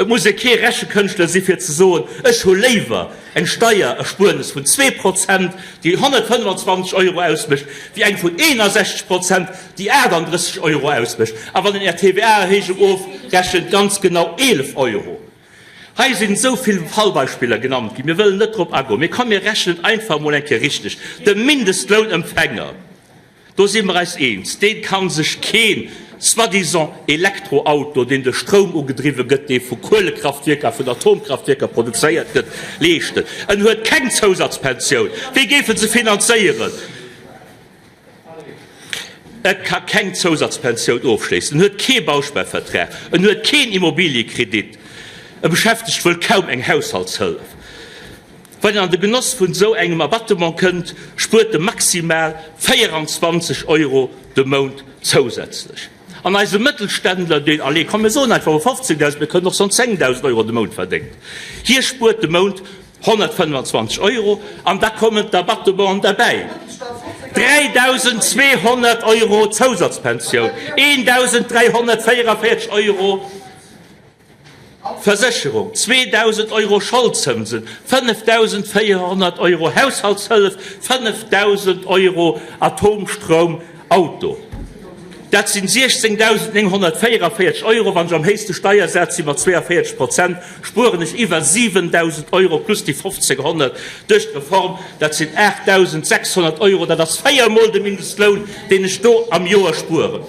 Et muss ee kee Rechekënschtler si fir ze soen, ech hu léiwer eng Steiererspuernes vun 2%, déi 125 Euro ausmécht, wéi eng vun 61%, déi 38 Euro ausmécht. A wann een Är TVA-Erhéijung ofrechent, ganz genau 11 Euro. Hei sinn esou vill Fallbeispiller genannt ginn, mir wëllen net drop agoen, mee komm mir rechnen einfach emol eng Kéier richteg, De Mindestlounempfänger, Do si mer eis eens, dee ka sech keen soi-disant Elektroauto, deen duerch Stroum ugedriwwe gëtt, dee vu Kuelekraftwierker a vun Atomkraftwierker produzéiert gëtt, leeschten. En huet keng Zousatzpensioun. Wéi géif en se finanzéieren? E ka keng Zousatzpensioun ofschléissen. En huet kee Bausparvertrag. En huet keen Immobiliëkredit. E beschäftegt wuel kaum eng Haushaltshëllef. Wann een an de Genoss vun esou engem Abattement kënnt, spuert e maximal 24 Euro de Mount zousätzlech. An eise Mëttelständler, deen, allez, komm mir soen einfach mol 15.000, mir kënnen och soen 10.000 Euro de Mount verdéngt, hie spuert de Mount 125 Euro an da kommen d'Abattementen derbäi, 3.200 Euro Zousatzpensioun, 1.344 Euro. Versécherung, 2.000 Euro Scholdzënsen, 5.400 Euro Haushaltshëllef, 5.000 Euro Atomstroum, Auto. Dat sinn 16.944 Euro. Wann ech am héchste Steiersaz si mat 42 Prozent, spueren ech iwwer 7.000 Euro plus déi 1.500 duerch d'Reform. Dat sinn 8.600 Euro. Dat ass véiermol de Mindestloun, deen ech do am Joer spueren.